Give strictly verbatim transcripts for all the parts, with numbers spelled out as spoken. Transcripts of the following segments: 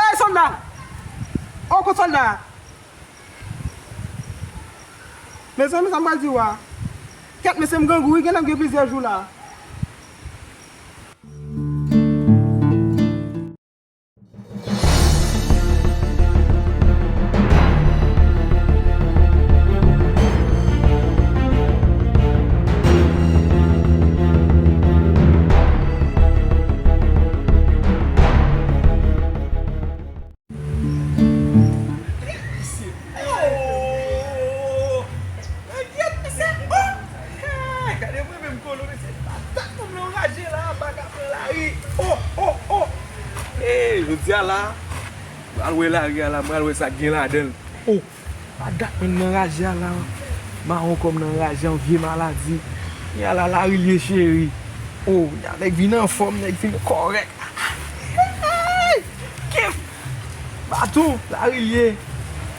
Ey, sòlda! O, kot sòlda a? Mezanmi, sa m pral di w a? Kèt, mesye, m grangou wi, genlè m gen plizyè jou la. Mesye, oh! Hey, kyèt, mesye, oh! Hey, gade mwen menm, Kolo, mesye, patat pou m anraje la, baka pran lari. Oh, oh, oh! Hey, jodi a la, m pral wè lari a la, m pral wè sa k gen ladan l. Oh! Pa dat mwen nan raje a la. Mawon kò m nan raje, yon vye maladi. Kounye a la, lari l ye, cheri. Oh, kounye a nèg vin anfòm, nèg vin kòrèk. Hey! Kif! Baton, lari l ye.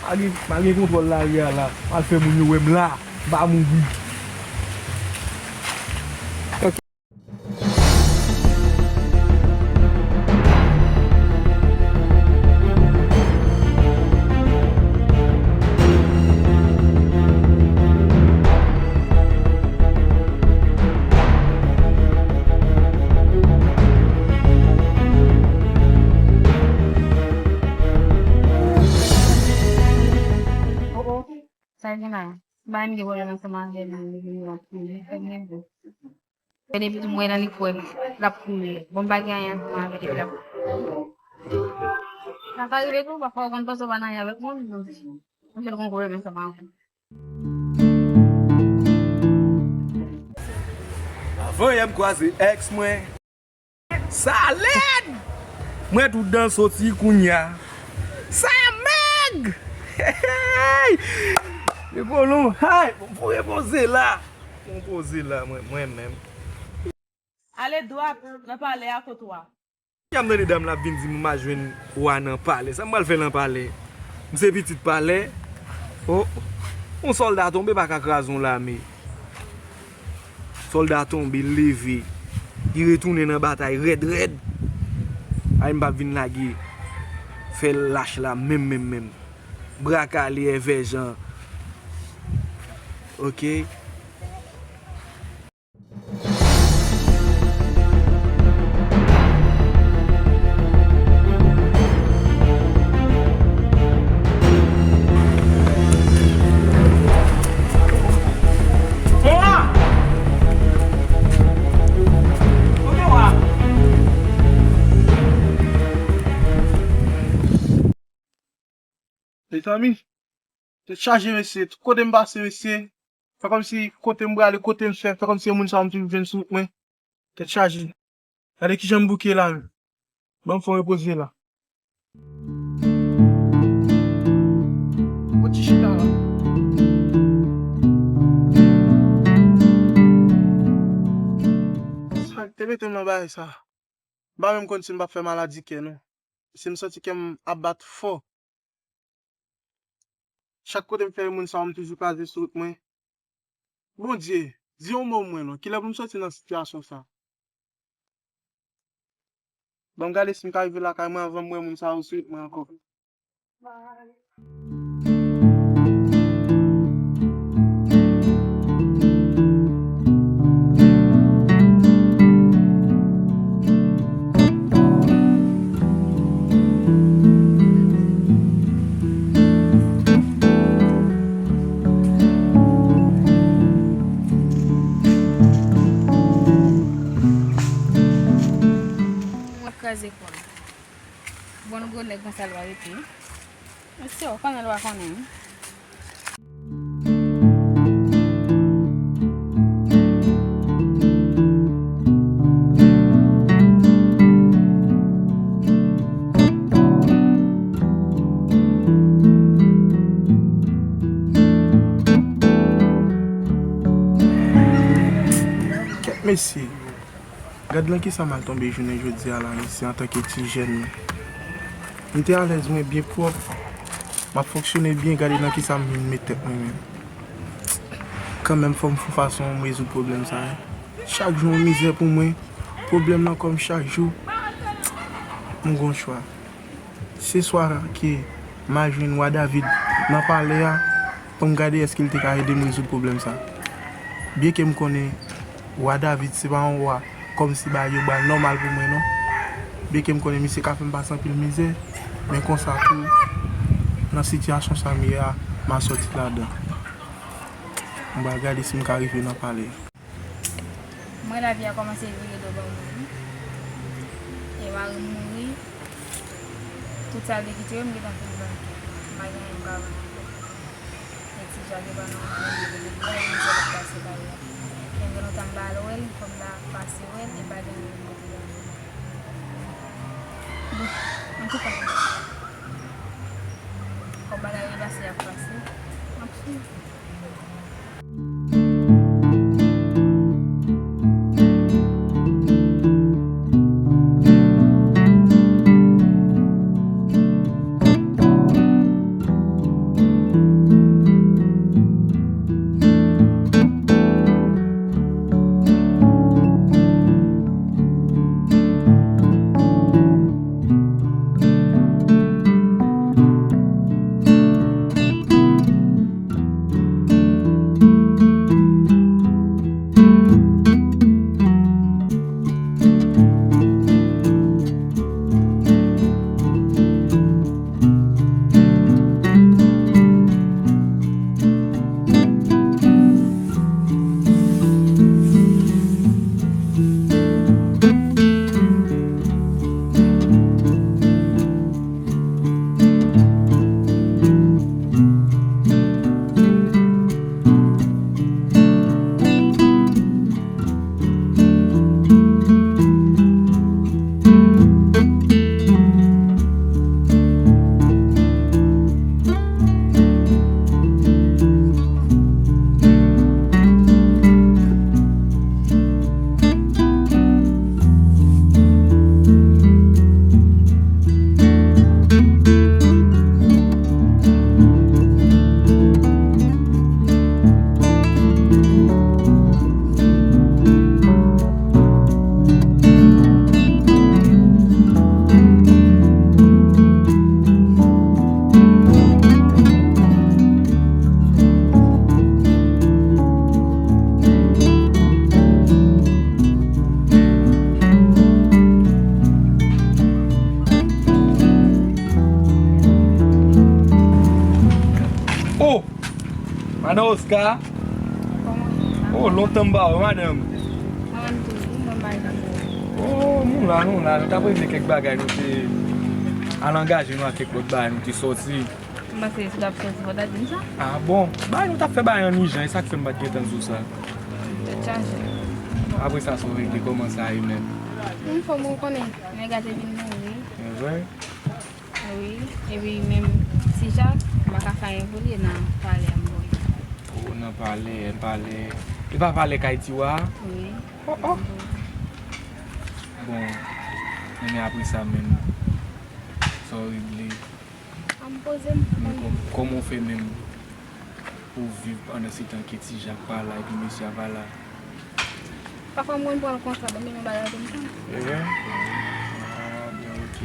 Pa gen, pa gen kontwòl lari a la. M al fè moun yo wè m la. M pa mouri. Sa gen la, bay m gen pwoblèm ansanm avè l, li vin ap kriye. Sa gen pou. E depi tou m wè l, li kwè l ap kriye. Bon, m pa gen anyen ansanm avè l, epi l ap kriye. Sa ka rive tou, pafwa ou konn panse w pa nan anyen avèk moun, m fè l gon pwoblèm ansanm avè l. Avan yè m kwaze èks mwen. Sa lèd! Mwen tout dan soti kounya. Sa mèg! Hey! Hey! Repo non. Hey! Bon, pou repoze la. Bon, poze la, mwen, mwen menm. Ale dwat nan palè a, kot wa? Kounya m tande dam la ap vin di m m a jwenn wa nan palè. Sa m pral fè nan palè? M se pitit palè. Oh, yon sòlda tonbe pa ka kraze yon lame. Sòlda tonbe, l leve. Li retounen nan batay rèd rèd. Ay, m p ap vin lage fè lach la menm, menm, menm. Bra kale, èvè jan. Ok. Mezanmi, tèt chaje, mesye. Tout kote m pase, mesye, fè kòmsi kote m prale, kote m fè, fè kòmsi se moun sa yo m toujou jwenn sou wout mwen. Tèt chaje. Gade kijan m bouke la menm. Ban m fè yon repoze la. Yon ti chita la. Sa k te mete m nan bagay sa? M pa menm konn si m p ap fè maladi kè, non. Si m santi kè m ap bat fò. Chak kote m fè moun sa yo, m toujou kraze sou wout mwen. Bondye, di yon mo mwen non, kilè pou m soti nan sitiyasyon sa? Ban m gade si m ka rive lakay mwen anvan m wè moun sa yo sou wout mwen ankò. Mwen ap kraze kò m. Bon, gwo nèg konsa l va rete. Mesye, w konnen l pa konnen. Kèt mesye. Gad nan kisa m al tonbe jounen jodi a la, mesye, antanke ti jèn. M te alèz, mwen byen pwòp. M ap fonksyone byen, gade nan kisa m vin met tèt mwen menm. Kanmenm, fò m fè yon fason m rezoud pwoblèm sa a. Chak jou yon mizè pou mwen. Pwoblèm nan kòm chak jou, m gon chwa. Se swa ke m al jwenn Wa David nan palè a pou m gade èske l te ka ede m rezoud pwoblèm sa. Byenke m konnen Wa David se pa yon wa kòmsi bagay yo ba l nòmal pou mwen non. Byenke m konnen misye ka fè m pase anpil mizè, men konsa tou, nan sitiyasyon sa m ye a, m a sòti ladan. M pral gade si m ka rive nan palè. Mwen, lavi a kòmanse vire do bò mwen wi. E mari m mouri. Tout sa l te kite yo, m gentan fin vann tout. M pa gen anyen m ka vann ankò. E ti Jak e pa nan anyen m vle vle vle, e mizè l ap pase pa yo. Gen lontan m pa al wè l, fò m ta pase wè l, e pa gen anyen m pote ba li. Bon, antouka, kòm bagay yo pase, y ap pase, m ap swiv. Oh! Madan Oscar? Kòman w ye? Oh, lontan m pa wè w, madanm. Mwen menm tou, mwen pa janm wè w. Oh, nou la, nou la. Nou t ap regle kèk bagay, nou te al angaje nou ak kèk lòt bagay, nou te sòti. M panse si w t ap sòti, fò w ta di m sa. Ah bon? Bagay nou t ap fè bagay an ijan, e sa k fè m pa t gentan di w sa. Tèt chaje. Apre sa, sa w regle, kòman sa ye menm? Anfòm, ou konnen, nèg la te vin mouri. E vre? Wi, epi menm Ti Jak, m pa ka fè anyen pou li nan palè a m voye. Oh, nan palè, palè. E pa palè kay Tiwa a? Wi. Oh, oh. Bon, men apre sa menm, sa w regle? A m poze m. Men kòm, kòman w fè menm pou w viv pandan se tan ke Ti Jak pa la epi mesye a pa la? Pafwa m konn pran l konsa, ban m yon bagay pou m pran. E vre? Ah, ben, ok.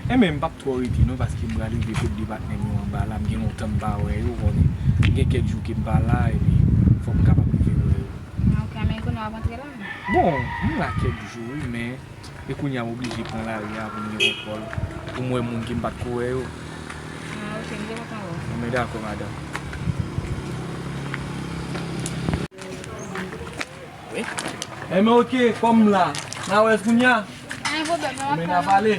Enben, m p ap twò rete non, paske m pral rive kot de patnè m yo anba la, m gen lontan m pa wè yo, w konnen. M gen kèk jou ke m pa la, epi fòk m kapab rive wè yo. Ah, ok, men kounye a w ap antre la? Bon, m la kèk jou, wi, men e kounye a m oblije pran lari a pou m gen kontwòl, pou m wè moun ke m pa t ko wè yo. Ah, ok, m te kontan wè w. Bon, men dakò, madanm. Wi. Enben, ok, kòm m la, n a wè s kounye a. Pa gen pwoblèm, non, m ap pale.